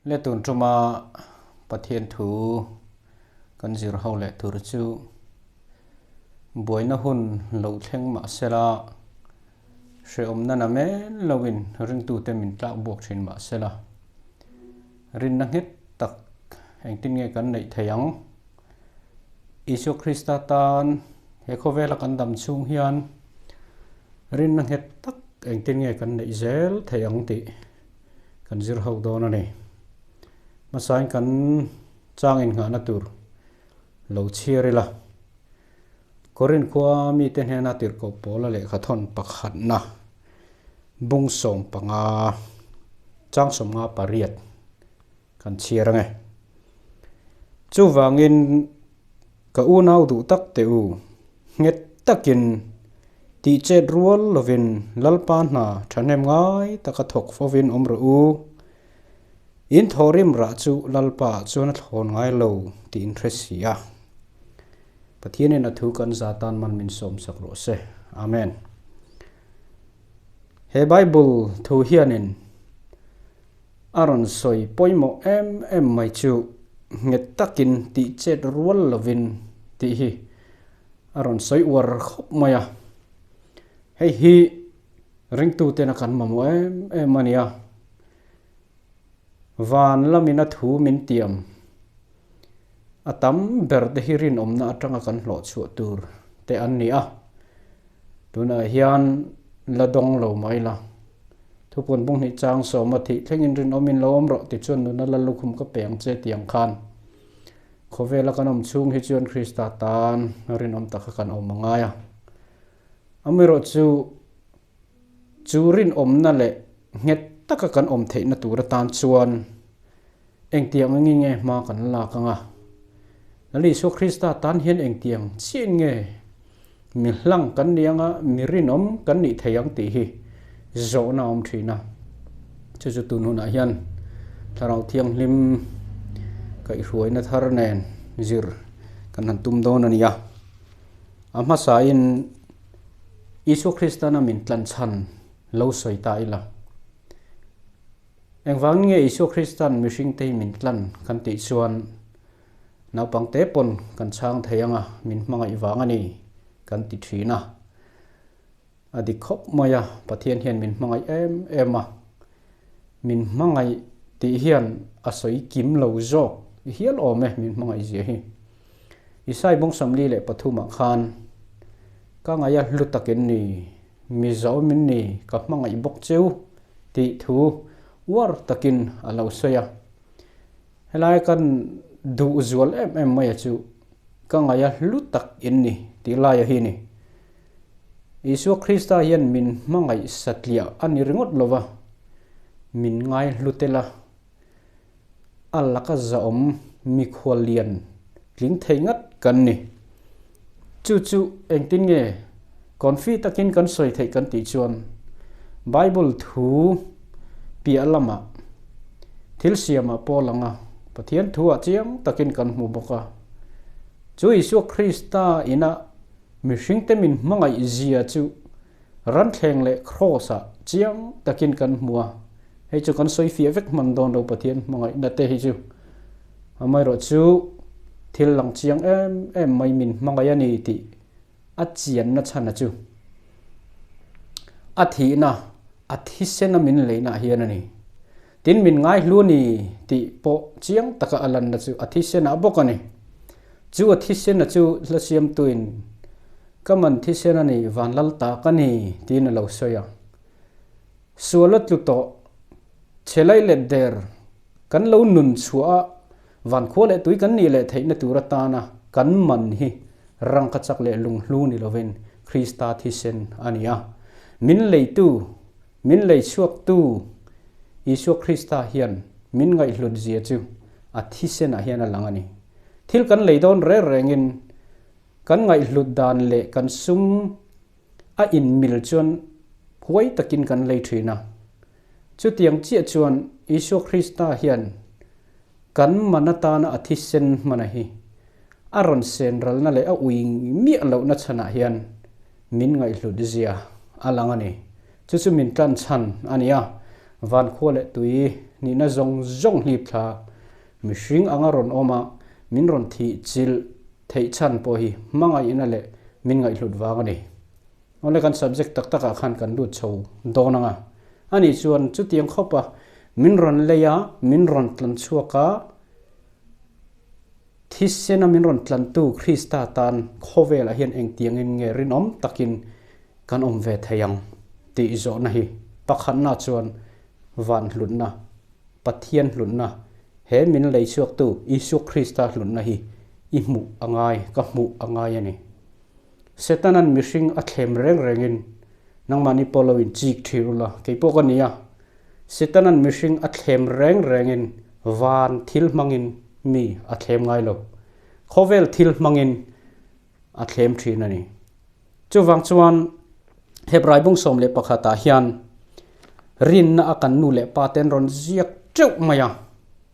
Le tun tuma Pathian thu kan zir ho leh tur chu buaina hun lo thleng mah sela, hrehawmna na men loin ringtute min tlak buak thin mah sela, rinna nghet tak engtin nge kan neih theih ang? Isua Krista tan he khawvela kan dam chhung hian rinna nghet tak engtin nge kan neih zel theih ang tih kan zir ho dawn a ni. Hmasain kan chang innghahna tur lo chhiar ila. Korin khua mite hnena tirhkoh pawla lehkha thawn pakhatna bung 15 chang 58 kan chhiar ange. Chuvangin ka unau duh tak teh u, nghet takin tih chet rual lovin Lalpa hna thahnem ngai taka thawk fovin awm rawh u. In thawhrim rah chu Lalpa ah chuan a thlawn ngai lo tih in hre si a. Pathianin a thu kan za tan man min sawmsak rawh se. Amen. He Bible thu hianin A rawn sawi pawimawh em em mai chu nghet takin tih chet rual lovin tih hi a rawn sawi uar khawp mai a. Hei hi ringtuten a kan mamawh em em a nia. Van lamin a thu min tiam a tam ber te hi rinawmna atanga kan hlawh chhuah tur te an ni a. Tunah hian la dawng lo mai la. Thupuan bung hnih chang sawma thih thlengin rinawmin lo awm rawh tichuan nuna la lukhum ka pe ang che ti ang khan khawvela kan awm chhung hi chuan Krista tan rinawm taka kan awm a ngai a. Amaherawh chu chu rinawmna leh nghet taka kan awm theihna tur atan chuan engtiang angin nge hma kan lak ang a? Lal Isua Krista tan hian engtiang chiahin nge mi hlang kan ni anga mi rinawm kan nih thei ang tih hi zawhna a awm thin a. Chu chu tun hunah hian Thlarau Thianghlim kaihhruaina thar nen zir kan han tum dawn a ni a. A hmasain Isua Kristana min tlanchhan lo sawi ta ila. Engvangin nge Isua Kristan mihringte hi min tlan kan tih chuan naupangte pawn kan chhang thei anga min hmangaih vang a ni kan ti thin a. A dik khawp mai a, Pathian hian min hmangaih em em a. Min hmangaih tih hian a sawi kim lo zawk hial awm e min hmangaih zia hi. Isai bawng 43 ah khan ka ngaih a hlu takin ni Mizo min ni ka hmangaih bawk cheu tih thu uar takin a lo sawi a. Helai kan duh zual em em mai a chu ka ngaih a hlu tak in ni tih laia hi ni. Isua Krista hian min hmangaih satliah a ni ringawt lo va, min ngai hlu tel a. A laka zahawm mikhual lian tling thei ngat kan ni. Chu chu engtin nge confi takin kan sawi theih kan tih chuan Bible thu piah lamah thil siamah pawh a lang a, Pathian thuah chiang takin kan hmu bawk a. Chu Isua Krista ina mihringte min hmangaih zia chu Ranthleng leh Kraws ah chiang takin kan hmu a, hei chu kan sawi fiah vek hman dawn lo Pathian hmangaihna te hi chu. Amaherawh chu thil lang chiang em em mai min hmangaih a ni tih a chianna chhan a chu a thihna, a thisena min leihna ah hian a ni. Tin min ngaihlu a ni tih pawh chiang taka a lanna chu a thisen ah bawk a ni. Chu a thisen a chu hla siamtuin Ka man thisen a ni, van lal ta ka ni tiin a lo sawi a. Sual a tlu tawh, chhe lai let der, kan lo nun chhuah a, van khua leh tui kan nih leh theihna tur atana kan man hi rangka chak leh lunghlu ni lovin Krista thisen a ni a. Min leitu Min lei chhuaktu Isua Krista hian min ngaihhlut zia chu a thisenah hian a lang a ni. Thil kan lei dawn reng rengin kan ngaihhlut dan leh kan sum a inmil chuan huai takin kan lei thin a. Chutiang chiah chuan Isua Krista hian kan man atana a thisen hmana hi a rawn sen ralna leh a ui miah lohna chhanah hian min ngaihhlut zia a lang a ni. Chu chu min tlan chhan a ni a, van khua leh tui. nihna zawng zawng hlip thla mihring anga rawn awm a, min rawn thih chilh theih chhan pawh hi hmangaihna leh min ngaihhlut vang a ni. Awle kan subject tak takah khan kan lut chho dawn ang a, ani chuan chutiang khawpa min rawn lei a, min rawn tlan chhuak a, Thisena min rawn tlantu Krista tan khawvelah hian engtiangin nge rinawm takin kan awm ve thei ang tih zawhna hi pakhatna chuan van hlutna, Pathian hlutna, he min lei chhuaktu Isua Krista hlutna hi i hmuh a ngai, ka hmuh a ngai a ni. Setanan mihring a thlem reng rengin nangmahni pawh lo inchik thir ula, kei pawh ka ni a, Setanan mihring a thlem reng rengin van thil hmangin mi a thlem ngai lo. Khawvel thil hmangin a thlem thin a ni. Chuvang chuan Hebrai bung 11 ah hian rinna a kan nu leh pa ten rawn ziak teuh mai a.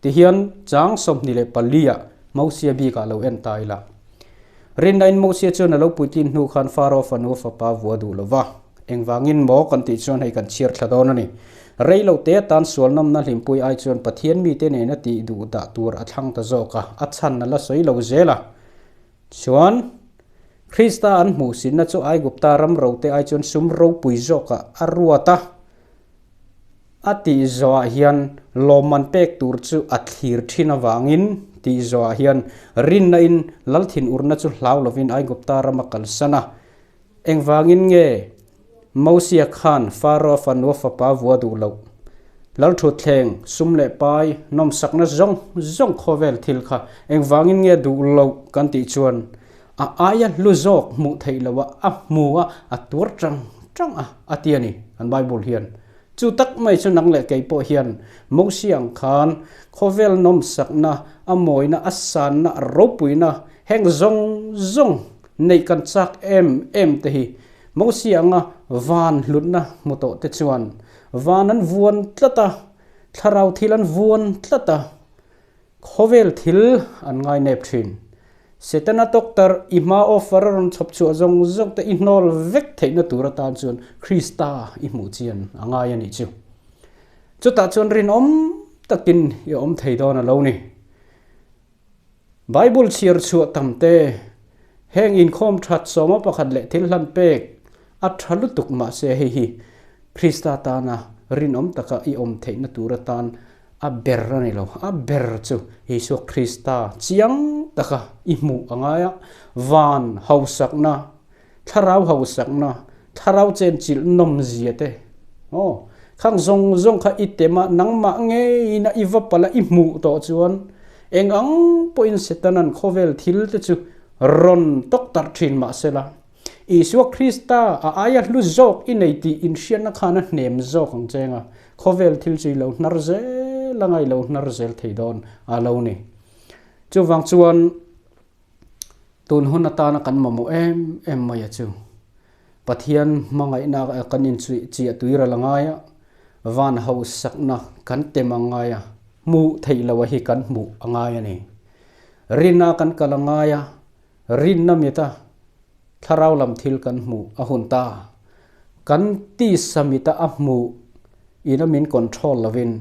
Tihian chang 24 ah Mosia bikah lo en ta ila. Rinna in Mosia chuan a lo puitlin hnu khan Faro fanu fapa vua duh lova. Engvangin maw kan tih chuan hei kan chhiar thla dawn a ni. Rei lo te atan sual nawmna hlimpui ai chuan Pathian mite nena tih duh dah tur a thlang ta zawk a, a chhan a la sawi lo zel a. Chuan, Krista an hmuhsinna chu Aigupta ram rote ai chuan sum ropui zawkah a ruat a. A tih zawhah hian lawmman pek tur chu a thlir thin avangin tih zawhah hian rinna in lal thinurna chu hlau lovin Aigupta ram a kalsan a. Engvangin nge Mosia khan Faro fanua fapa vua duh loh? Lal thutthleng, sum leh pai, nawmsakna zawng zawng khawvel thil kha engvangin nge duh loh kan tih chuan a aia hlu zawk hmuh theih loh a, a hmu a, a tuar tang tang a, a ti a ni kan Bible hian. Chu tak mai chu nang leh kei pawh hian Mosia ang khan khawvel nawmsakna, a mawina, a sanna, a ropuina heng zawng zawng Neih kan chak em em te hi Mosia anga van hlutna hmu tawh te chuan van an vuan tlat a, thlarau thil an vuan tlat a, khawvel thil an ngai nep thin. Setana doctor i hma offer a rawn chhawp chhuah zawng zawng te i hnawl vek theihna tur atan chuan Krista i hmuh chian a ngai a nih chu. Chutah chuan rinawm takin i awm thei dawn a lo ni. Bible chhiar chhuah tam te, heng inkhawm that sawma pakhat leh thil hlan pek a tha lutuk mahse hei hi Krista tana rinawm taka i awm theihna tur atan a ber a ni lo. A ber chu Isua Krista chiang taka i hmuh a ngai a, van hausakna, thlarau hausakna, thlarau chenchilh nawmzia te, aw, khang zawng zawng kha i tem a, nangmah ngeiin a i va palh a i hmuh tawh chuan eng ang pawhin Setanan khawvel thil te chu rawn tawk tarh thin mah sela, Isua Krista a aia hlu zawk i nei tih inhriatna khan a hnem zawk ang cheng a, khawvel thil chu i lo hnar zel anga i lo hnar zel thei dawn a lo ni. Chuvang chuan. Tun hun atana kan mamawh em em mai a chu. Pathian hmangaihna kan inchiah tui ral a ngai a, van hausakna kan tem a ngai a, hmuh theih loh a hi kan hmuh a ngai a ni. Rinna kan kal a ngai a, rinna mita thlarau lam thil kan hmuh a hun ta. Kan tisa mita a hmuh ina min control lovin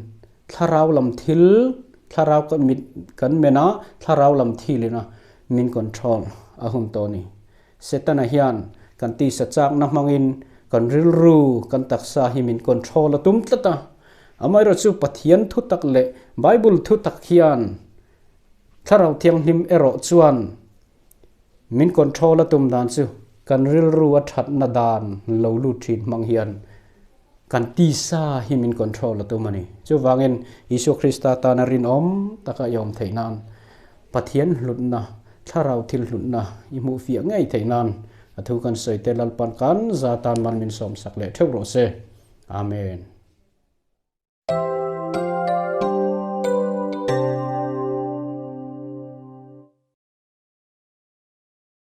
Thlarau lam thil, thlarau kan mit kan men a, thlarau lam thilin a min control a hun tawh a ni. Setana hian kan tisa chakna hmangin kan rilru, kan taksa hi min control a tum tlat a. Amaherawh chu Pathian thutak leh Bible thutak hian Thlarau Thianghlim erawh chuan min control a tum dan chu kan rilru a thatna dan lo lut thin hmang hian Kan tisa hi min control a tum a ni. Chuvangin Isua Krista tana rinawm taka i awm theih nan, Pathian hlutna, Thlarau thil hlutna i hmuh fiah ngei theih nan a thu kan sawi te Lalpan kan za tan man min sawmsak leh theuh rawh se. Amen.